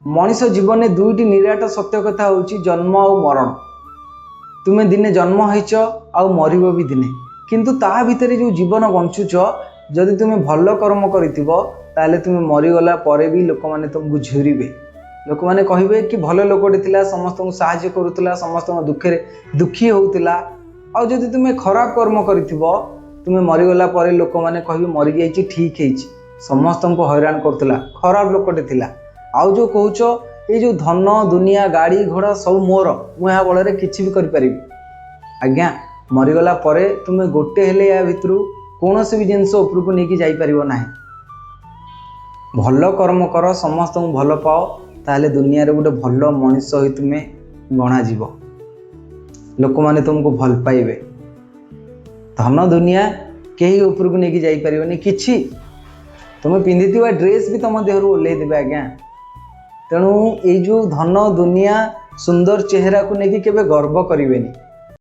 ମଣିଷ ଜୀବନରେ ଦୁଇଟି ନିରାଟ ସତ୍ୟ କଥା ହେଉଛି ଜନ୍ମ ଆଉ ମରଣ। ତୁମେ ଦିନେ ଜନ୍ମ ହେଇଛ ଆଉ ମରିବ ବି ଦିନେ, କିନ୍ତୁ ତା ଭିତରେ ଯେଉଁ ଜୀବନ ବଞ୍ଚୁଛ, ଯଦି ତୁମେ ଭଲ କର୍ମ କରିଥିବ, ତାହେଲେ ତୁମେ ମରିଗଲା ପରେ ବି ଲୋକମାନେ ତୁମକୁ ଝୁରିବେ। ଲୋକମାନେ କହିବେ କି ଭଲ ଲୋକଟେ ଥିଲା, ସମସ୍ତଙ୍କୁ ସାହାଯ୍ୟ କରୁଥିଲା, ସମସ୍ତଙ୍କ ଦୁଃଖରେ ଦୁଃଖୀ ହେଉଥିଲା। ଆଉ ଯଦି ତୁମେ ଖରାପ କର୍ମ କରିଥିବ, ତୁମେ ମରିଗଲା ପରେ ଲୋକମାନେ କହିବେ ମରିଯାଇଛି, ଠିକ୍ ହେଇଛି, ସମସ୍ତଙ୍କୁ ହଇରାଣ କରୁଥିଲା, ଖରାପ ଲୋକଟେ ଥିଲା। ଆଉ ଯେଉଁ କହୁଛ ଏଇ ଯେଉଁ ଧନ ଦୁନିଆ ଗାଡ଼ି ଘୋଡ଼ା ସବୁ ମୋର, ମୁଁ ଏହା ବଳରେ କିଛି ବି କରିପାରିବି, ଆଜ୍ଞା, ମରିଗଲା ପରେ ତୁମେ ଗୋଟେ ହେଲେ ୟା ଭିତରୁ କୌଣସି ବି ଜିନିଷ ଉପରକୁ ନେଇକି ଯାଇପାରିବ ନାହିଁ। ଭଲ କର୍ମ କର, ସମସ୍ତଙ୍କୁ ଭଲ ପାଅ, ତାହେଲେ ଦୁନିଆରେ ଗୋଟେ ଭଲ ମଣିଷ ହୋଇ ତୁମେ ଗଣାଯିବ, ଲୋକମାନେ ତୁମକୁ ଭଲ ପାଇବେ। ଧନ ଦୁନିଆ କେହି ଉପରକୁ ନେଇକି ଯାଇପାରିବନି କିଛି। ତୁମେ ପିନ୍ଧିଥିବା ଡ୍ରେସ୍ ବି ତୁମ ଦେହରୁ ଓହ୍ଲେଇ ଦେବେ ଆଜ୍ଞା। ତେଣୁ ଏଇ ଯେଉଁ ଧନ ଦୁନିଆ ସୁନ୍ଦର ଚେହେରାକୁ ନେଇକି କେବେ ଗର୍ବ କରିବେନି।